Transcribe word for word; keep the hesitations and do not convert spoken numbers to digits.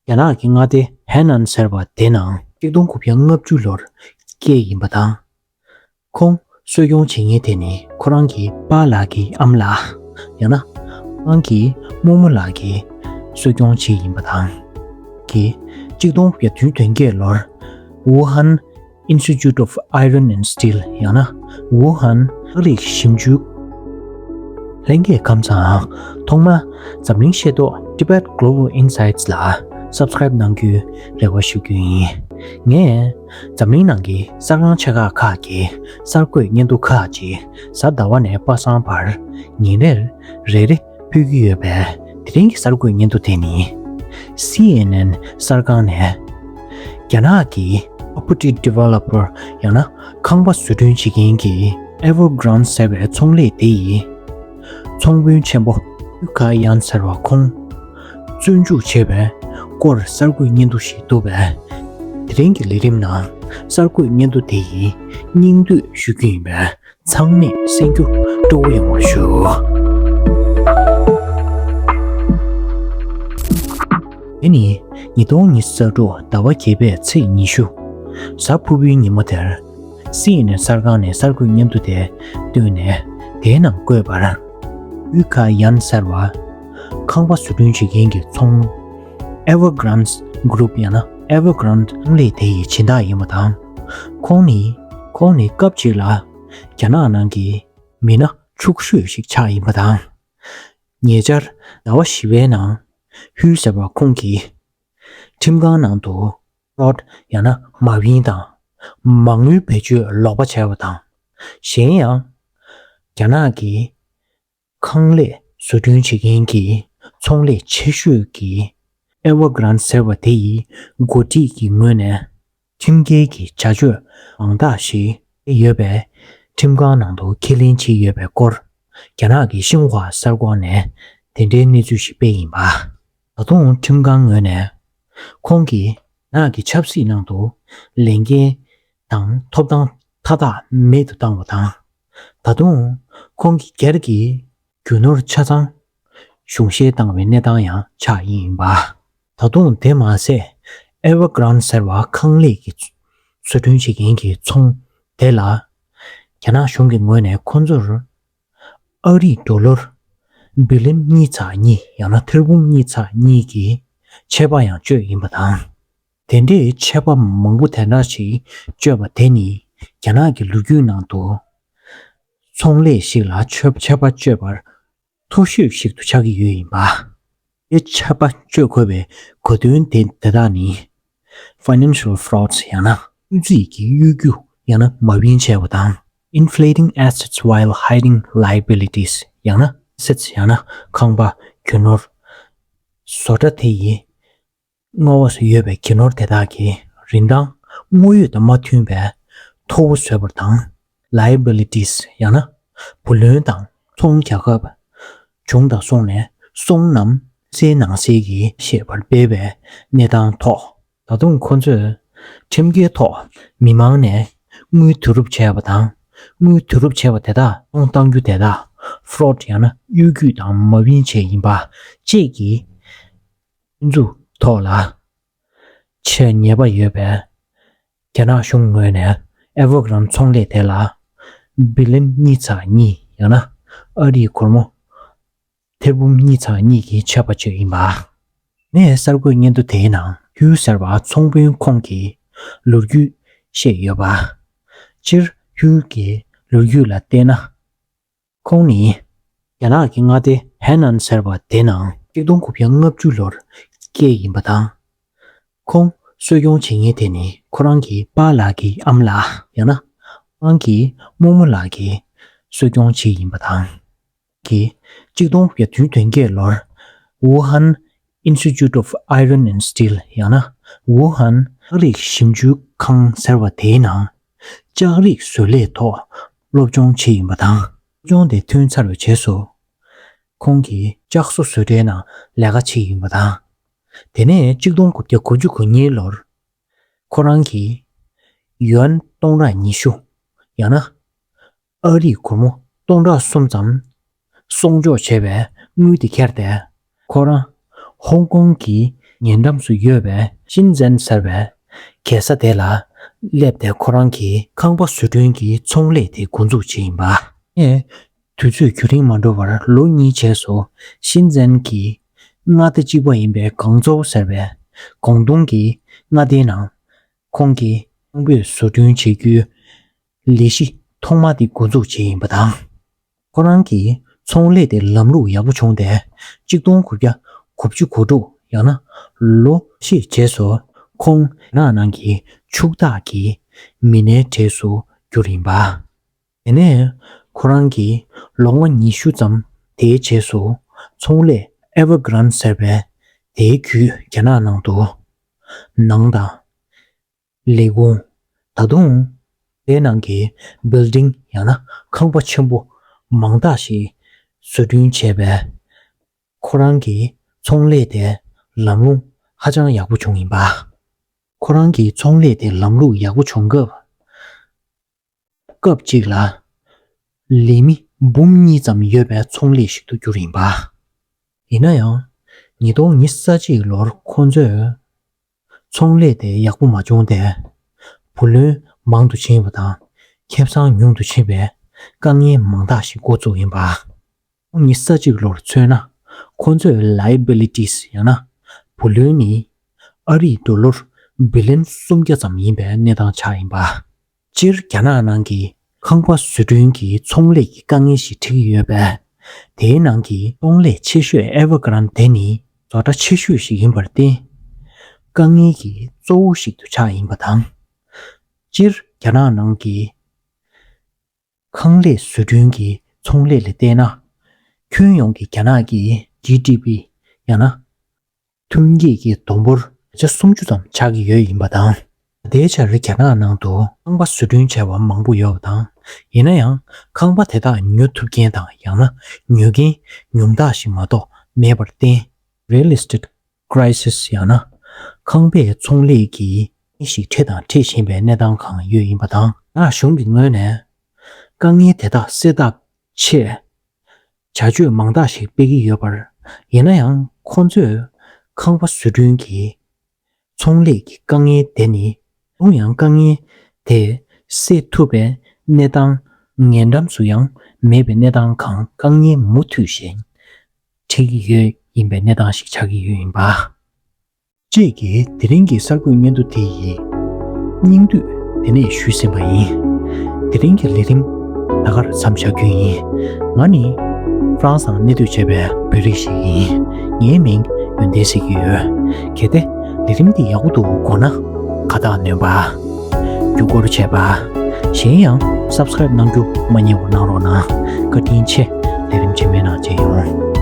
རྒྱ་ནག་གི་མངའ་སྡེ་ཧེ་ནན་ཟེར་བ་དེ་ནང་གཅིག་སྟོང་དགུ་བརྒྱ་ལྔ་བཅུ་ལོར་སྐྱེས་ཡིན་པ་དང་། ཁོང་གསོ་སྐྱོང་བྱེད་མཁན་དེ་ནི་ཁོ་རང་གི་པཱ་ལགས་ཀྱི་ཨམ་ལགས། ཡང་ན་ཁོ་རང་གི་རྨོ་མོ་ལགས་ཀྱིས་གསོ་སྐྱོང་བྱས་ཡིན་པ་དང་། གི་གཅིག་སྟོང་དགུ་བརྒྱ་དོན་བདུན་བརྒྱད་ལོར་ཝུ་ཧན་Institute of Iron and Steel ཡང་ན་ཝུ་ཧན་ལྕགས་རིགས་ཞིབ་འཇུག་ལྷན་རྒྱས་ཁམས་བཟང་། ཐོག་མར་འཛམ་གླིང་ཤེས་རྟོགས་Tibet Global Insights ལ་subscribe གནང་རྒྱུའི་རེ་བ་ཞུ་རྒྱུ་ཡིན། ངས་འཛམ་གླིང་ནང་གི་གསར་ཁང་ཆེ་ཁག་ཁག་གི་གསར་འགོད་སྙན་ཐོ་ཁག་ཅིག་གཟའ་ཟླ་བ་ནས་པ་སངས་བར་ཉིན་རེར་རེ་རེ་ཕུལ་གྱི་ཡོད་པས། དེ་རིང་གི་གསར་འགོད་སྙན་ཐོ་དེ་ནི་སི་ཨེན་ཨེན་གསར་ཁང་ནས་རྒྱ་ནག་གི་property developer ཡང་ན་ཁང་པ་བཟོ་སྐྲུན་བྱེད་མཁན་གྱི་Evergrande ཟེར་བའི་ཚོང་ལས་དེ་ཡི་ཚོང་དཔོན་ཆེན་པོ་ཡུ་ཁ་ཡན་ཟེར་བ་ཁོང་བཙོན་འཇུག་བྱས་པའི་སྐོར་གསར་འགོད་སྙན་ཐོ་ཞིག་འདུག་པས། དེ་རིང་གི་ལས་རིམ་ནང་གསར་འགོད་སྙན་ཐོ་དེ་ཡི་སྙིང་བསྡུས་ཞུ་རྒྱུ་ཡིན་པས། ཚང་མས་གསན་རྒྱུ་སྤྲོ་བོ་ཡོང་བར་ཞུ། དེ་ནི་ཉིས་སྟོང་ཉི་ཤུ་རྩ་དྲུག་ཟླ་བ་བརྒྱད་པའི་ཚེས་ཉི་ཤུ། གཟའ་ཕུར་བུའི་ཉིན་མོ་དེར། སི་ཨེན་ཨེན་གསར་ཁང་ནས་གསར་འགོད་སྙན་ཐོ་དེ་བཏོན་ནས། དེའི་ནང་བཀོད་པར། ཡུ་ཁ་ཡན་ཟེར་བ། ཁང་པ་བཟོ་སྐྲུན་བྱེད་མཁན་གྱི་ཚོང་Evergrande Group ཡང་ན་Evergrande ཚོང་ལས་དེ་ཡི་སྦྱིན་བདག་ཡིན་པ་དང་། ཁོང་ནི། ཁོང་ནི་སྐབས་གཅིག་ལ་རྒྱ་ནག་ནང་གི་མི་སྣ་ཕྱུག་ཤོས་ཤིག་ཆགས་ཡིན་པ་དང་། ཉེ་ཆར་ཟླ་བ་བཞི་པའི་ནང་ཧུའུ་ཟེར་བ་ཁོང་གིས་ཁྲིམས་ཁང་ནང་དུ་fraud ཡང་ན་མ་བིན་དང་མ་དངུལ་བེད་སྤྱོད་ལོག་པ་བྱས་པ་དང་། གཞན་ཡང་། རྒྱ་ནག་གི་ཁང་ལས་བཟོ་སྐྲུན་བྱེད་མཁན་གྱི་ཚོང་ལས་ཆེ་ཤོས་ཀྱི་Evergrande ཟེར་བ་དེ་ཡི་འགོ་ཁྲིད་ཀྱི་ངོས་ནས་ཁྲིམས་འགལ་གྱི་བྱ་སྤྱོད་མང་དག་ཞིག་ཡོད་པའི་ཁྲིམས་ཁང་ནང་དུ་ཁས་ལེན་བྱས་ཡོད་པའི་སྐོར། རྒྱ་ནག་གི་ཤིན་ཧྭ་གསར་ཁང་ནས་དེ་འདྲའི་གནས་ཚུལ་ཞིག་སྤེལ་ཡིན་པ། ད་དུང་ཁྲིམས་ཁང་ངོས་ནས་ཁོང་གིས་རྒྱ་ནག་གི་ཆབ་སྲིད་ནང་དུ་ལས་འགན་དང་ཐོབ་ཐང་མཐའ་དག་མེད་དུ་བཏང་བ་དང་། ད་དུང་ཁོང་གིས་སྒེར་གྱི་རྒྱུ་ནོར་ཆ་ཚང་གཞུང་བཞེས་བཏང་བའི་གནས་སྟངས་ཡང་ཆགས་ཡིན་པ། ད་དུང་དེ་མ་ཟད། Evergrande ཟེར་བ་ཁང་ལས་ཀྱི་བཟོ་སྐྲུན་བྱེད་མཁན་གྱི་ཚོང་དེ་ལ། རྒྱ་ནག་གཞུང་གི་ངོས་ནས་ཁོང་ཚོར་ཨ་རིའི་ཌོ་ལར་བི་ལིན་གཉིས་ཚེག་གཉིས་ཡང་ན་ཐེར་འབུམ་གཉིས་ཚེག་གཉིས་ཀྱི་ཆད་པ་ཡང་གཅོད་ཡིན་པ་དང་། དེ་འདྲའི་ཆད་པ་མང་པོ་དེ་འདྲ་ཞིག་གཅོད་པ་དེ་ནི་རྒྱ་ནག་གི་ལོ་རྒྱུས་ནང་དུ་ཚོང་ལས་ཤིག་ལ་ཆད་ཆད་པ་གཅོད་པར་མཐོ་ཤོས་ཤིག་ཏུ་ཆགས་ཀྱི་ཡོད་ཡིན་པ། དེ་ཆད་པ་གཅོད་དགོས་པའི་གོ་དོན་དེ་དེ་དག་ནི། Financial frauds ཡང་ན་དངུལ་རྩིས་ཀྱི་གཡོ་སྒྱུ་ཡང་ན་མ་བིན་བྱས་པ་དང་། Inflating assets while hiding liabilities ཡང་ན་assets ཡང་ན་ཁང་པ་རྒྱུ་ནོར་བཟོ་གྲྭ་དེ་ཡི་མངའ་འོག་ཏུ་ཡོད་པའི་རྒྱུ་ནོར་དེ་དག་གི་རིན་ཐང་དངོས་ཡོད་དང་མ་མཐུན་པའི་ཐོ་བ་བཟོས་པ་དང་། Liabilities ཡང་ན་བུ་ལོན་དང་ཚོང་རྒྱག་སྐབས་བྱུང་དང་སོང་ནས་སོང་ནམ་གསལ་ནང་གསལ་གྱིས་ཤེས་པར་འབད་པའི་གནས་སྟངས་ཐོག་ད་དུང་ཁོ་ཚོས་ཁྲིམས་འགལ་ཐོག་མི་མང་ནས་དངུལ་བསྡུ་རུབ་བྱས་པ་དང་། དངུལ་བསྡུ་རུབ་བྱས་པ་དེ་དག་སྟོང་གཏང་རྒྱུ་དེ་དག་fraud ཡང་ན་གཡོ་སྒྱུ་དང་མ་བིན་བྱས་ཡིན་པ་བཅས་ཀྱི་སྐྱོན་འཛུགས་ཐོག་ལ་ཆེས་ཉེས་པ་ཡོད་པའི་རྒྱ་ནག་གཞུང་ངོས་ནས་Evergrande ཚོང་ལས་དེ་ལ་བི་ལིན་གཉིས་ཚེག་གཉིས་ཡང་ན་ཨ་རིའི་སྒོར་མོ་ཐེར་འབུམ་གཉིས་ཚེག་གཉིས་ཀྱི་ཆད་པ་གཅོད་ཡིན་པ། ངས་གསར་འགོད་སྙན་ཐོ་དེའི་ནང་ཧུའུ་ཟེར་བ་ཚོང་དཔོན་ཁོང་གི་ལོ་རྒྱུས་བཤད་ཡོད་པ། སྤྱིར་ཧུའུ་གི་ལོ་རྒྱུས་ལ་བལྟས་ན། ཁོང་ནི་རྒྱ་ནག་གི་མངའ་སྡེ་ཧེ་ནན་ཟེར་བ་དེ་ནང་གཅིག་སྟོང་དགུ་བརྒྱ་ལྔ་བཅུ་ལོར་སྐྱེས་ཡིན་པ་དང་། ཁོང་གསོ་སྐྱོང་བྱེད་མཁན་དེ་ནི་ཁོ་རང་གི་པཱ་ལགས་ཀྱི་ཨ་མ་ལགས་ཡང་ན་ཁོ་རང་གི་རྨོ་མོ་ལགས་ཀྱིས་གསོ་སྐྱོང་བྱས་ཡིན་པ་དང་། གིས་གཅིག་སྟོང་དགུ་བརྒྱ་དོན་བདུན་བརྒྱད་ལོར་ཝུ་ཧན་Institute of Iron and Steel ཡང་ན་ཝུ་ཧན་ལྕགས་རིགས་ཞིབ་འཇུག་ཁང་ཟེར་བ་དེའི་ནང་ལྕགས་རིགས་བཟོ་ལས་ཐོག་སློབ་སྦྱོང་བྱས་ཡིན་པ་དང་། སློབ་སྦྱོང་དེ་ཐོན་ཚར་བའི་རྗེས་སུ། ཁོང་གིས་ལྕགས་བཟོ་བཟོ་གྲྭའི་ནང་ལས་ཀ་བྱས་ཡིན་པ་དང་། དེ་ནས་གཅིག་སྟོང་དགུ་བརྒྱ་དགུ་བཅུ་གོ་གཉིས་ལོར། ཁོ་རང་གིས་ཡུའན་སྟོང་ཕྲག་ཉི་ཤུ། ཡང་ན། ཨ་རིའི་སྒོར་མོ་སྟོང་ཕྲག་གསུམ་ཙམ་གསོག་འཇོག་བྱས་པའི་དངུལ་དེ་ཁྱེར་ཏེ། ཁོ་རང་ཧོང་ཀོང་གི་ ཉེ་འགྲམ་དུ་ཡོད་པའི་ཤིན་ཛན་ཟེར་བའི་རྒྱལ་ས་དེ་ལ་སླེབས་ཏེ་ཁོ་རང་གིས་ཁང་པ་བཟོ་སྐྲུན་གྱི་ཚོང་ལས་དེ་འགོ་འཛུགས་བྱས་ཡིན་པ། ངས་དུས་ཚོད་རྒྱུན་རིང་མ་འགྲོ་བར་ལོ་གཉིས་རྗེས་སུ་ཤིན་ཛན་གྱི་མངའ་སྡེ་གཅིག་པ་ཡིན་པའི་ཀང་ཙོའུ་ཟེར་བའི་ཀོང་ཏུང་གི་མངའ་སྡེའི་ནང་ཁོང་གིས་ཁང་པའི་བཟོ་སྐྲུན་བྱེད་རྒྱུའི་ལས་གཞི་ཐོག་མ་དེ་འགོ་འཛུགས་བྱས་ཡིན་པ་དང་། ཁོ་རང་གི་ཚོང་ལས་དེ་ལམ་ལུགས་ཡག་པོ་བྱུང་སྟེ། གཅིག་སྟོང་དགུ་བརྒྱ་དགུ་བཅུ་གོ་དྲུག་ཡང་ན་ལོ་ཤས་རྗེས་སུ་ཁོང་རྒྱ་ནག་ནང་གི་ཕྱུག་བདག་གི་མི་སྣའི་གྲས་སུ་གྱུར་ཡིན་པ། དེ་ནས་ཁོ་རང་གིས་ལོ་ངོ་ཉི་ཤུ་ཙམ་དེའི་རྗེས་སུ་ཚོང་ལས་ཨེ་ཝར་གྷི་རན་ཟེར་བའི་དེའི་བརྒྱུད་རྒྱ་ནག་ནང་དུ་ནང་དང་། ལས་ཁུངས། ད་དུང་། དེའི་ནང་གི་བིལ་ཌིང་ཡང་ན་ཁང་པ་ཆེན་པོ་མང་དག་ཞིག་བཟོ་སྐྲུན་བྱས་པས། ཁོ་རང་གི་ཚོང་ལས་དེ་ལམ་ལྷོང་ཧ་ཅང་ཡག་པོ་བྱུང་ཡིན་པ། ཁོ་རང་གི་ཚོང་ལས་དེ་ལམ་ལུགས་ཡག་པོ་བྱུང་སྐབས། སྐབས་གཅིག་ལ་ལས་མི་འབུམ་གཉིས་ཙམ་ཡོད་པའི་ཚོང་ལས་ཤིག་ཏུ་གྱུར་ཡིན་པ། ཡིན་ན་ཡང་། ཉིས་སྟོང་ཉི་ཤུ་རྩ་གཅིག་ལོར་ཁོ་ཚོས་ཚོང་ལས་དེ་ཡག་པོ་མ་བྱུང་སྟེ། བུ་ལོན་མང་དུ་ཕྱིན་པ་དང་ཁེ་བཟང་ཉུང་དུ་ཕྱིན་པའི་དཀའ་ངལ་མང་དག་ཞིག་འགོ་བཙུགས་ཡིན་པ། ཉི་ཤུ་རྩ་གཅིག་ལོར་མཚོན་ན། ཁོ་ཚོའི་ལའི་བི་ལི་ཊིས་ཡང་ན་བུ་ལོན་ནི་ཨ་རིའི་ཌོ་ལར་བི་ལི་ཡོན་སུམ་བརྒྱ་ཙམ་ཡིན་པའི་གནས་སྟངས་ཆགས་ཡིན་པ། སྤྱིར་རྒྱ་ནག་ནང་གི་ཁང་པ་བཟོ་སྐྲུན་གྱི་ཚོང་ལས་ཀྱི་དཀའ་ངལ་ཞིག་འཕྲད་ཀྱི་ཡོད་པས། དེའི་ནང་གི་ཚོང་ལས་ཆེ་ཤོས་ཨེ་ཝར་གྷི་རན་དེ་ནི་བཟོ་གྲྭ་ཆེ་ཤོས་ཤིག་ཡིན་པར་བརྟེན། དཀའ་ངལ་གྱི་གཙོ་བོ་ཞིག་ཏུ་ཆགས་ཡིན་པ་དང་། སྤྱིར་རྒྱ་ནག་ནང་གི་ཁང་ལས་བཟོ་སྐྲུན་གྱི་ཚོང་ལས་ལ་བལྟས་ན། ཁྱོན་ཡོངས་ཀྱི་རྒྱ་ནག་གི་ཇི་ཌི་པི་ཡང་ན། ཐོན་སྐྱེད་ཀྱི་བསྡོམས་འབོར་བརྒྱ་ཆ་སུམ་ཅུ་ཙམ་ཆགས་ཀྱི་ཡོད་ཡིན་པ་དང་། དེའི་ཆར་རྒྱ་ནག་ནང་དུ་ཁང་པ་བཟོ་སྐྲུན་བྱས་པ་མང་པོ་ཡོད་པ་དང་། ཡིན་ན་ཡང་ཁང་པ་དེ་དག་ཉོ་ཐུབ་མཁན་དང་ཡང་ན་ཉོ་མཁན་ཉུང་དག་ཞིག་མ་གཏོགས་མེད་པར་བརྟེན། རི་ཡལ་ཨེ་སི་ཊེཊ་ཀྲའི་སིས་ཡང་ན་ཁང་པའི་ཚོང་ལས་ཀྱི་ཞིག་འཕྲད་དང་འཕྲད་བཞིན་པའི་གནས་སྟངས་གང་ཡོད་ཡིན་པ་དང་། རྒྱ་ནག་གཞུང་གི་ངོས་ནས་དཀའ་ངལ་དེ་དག་སེལ་ཐབས་ཆེད། བྱ་སྤྱོད་མང་དག་ཞིག་སྤེལ་གྱི་ཡོད་པར། ཡིན་ན་ཡང་ཁོང་ཚོས་ཁང་པ་བཟོ་སྐྲུན་གྱི་ཚོང་ལས་ཀྱི་དཀའ་ངལ་དེ་ནི། གང་ཡང་དཀའ་ངལ་དེ་སེལ་ཐུབ་པའི་གནས་སྟངས་ཉེ་འགྲམ་སུ་ཡང་མེད་པའི་གནས་སྟངས་གང་དཀའ་ངལ་མུ་མཐུད་བཞིན་འཕྲད་ཀྱི་ཡོད་ཡིན་པའི་གནས་སྟངས་ཤིག་ཆགས་ཀྱི་ཡོད་ཡིན་པ། ཅེས་ཀྱིས་དེ་རིང་གི་གསར་འགོད་སྙན་ཐོ་དེ་ཡི་སྙིང་བསྡུས་དེ་ནས་ཞུས་ཟིན་པ་ཡིན། དེ་རིང་གི་ལས་རིམ་ད་གར་མཚམས་བཞག་རྒྱུ་ཡིན། ང་ནི་ཧྥ་རན་སི་ནང་གནས་སྡོད་བྱས་པའི་བོད་རིགས་ཤིག་ཡིན། ངའི་མིང་ཡོན་ཏན་ཟེར་གྱི་ཡོད། གལ་ཏེ་ལས་རིམ་འདི་ཡག་པོ་འདུག་དགོངས་ན་ཁ་བཏགས་ནོན་པ། རྒྱུ་སྐོར་བྱས་པ། གཞན་ཡང་སབ་སི་ཀ་རེབ་གནང་རྒྱུ་མ་བསྙེལ་བ་གནང་རོགས་གནང་། བཀའ་དྲིན་ཆེ། ལས་རིམ་རྗེས་མའི་ནང་མཇལ་ཡོང་།